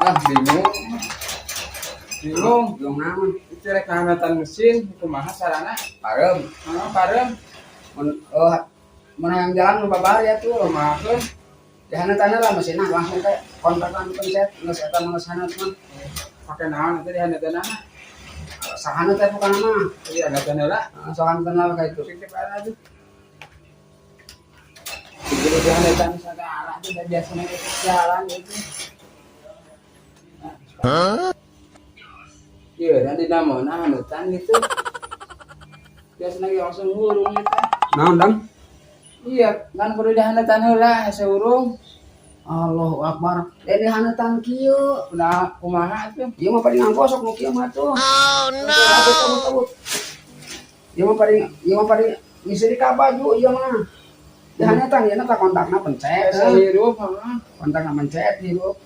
Ah, bingung. Bingung. Belum naon. Itu rek ngahanetan mesin, kumaha carana? Pareum. Heeh, pareum. Mun mun hayang jalan nu babar ya tuh. Kumahakeun? Dihanetan lah mesinna, langsung ke kontakan pencet geus eta mah, geus haneut mah. Pake naon itu dihanetanana? Sahaneut teh bukan mah. Jadi hanetan heula. Sok hanetan lah kayak itu. Titip aja tuh. Jadi dihanetan segala tuh udah biasanya jalan gitu. Hah? Iya, dan di mana hanetan gitu. Biasanya langsung hurung gitu. Naon, Dang? Iya, kan kudu dihanetan heula hese hurung. Allahu Akbar. Eh, dihanetan kieu. Nah, kumaha tuh? Ieu mah paling gosok nu kieu mah tuh. Oh no. Cabut, cabut, cabut. Ieu mah paling nyetrika baju ieu mah. Dihanetan ieu tah, kontakna pencet. Hese hirup, heeh. Kontakna pencet hirup.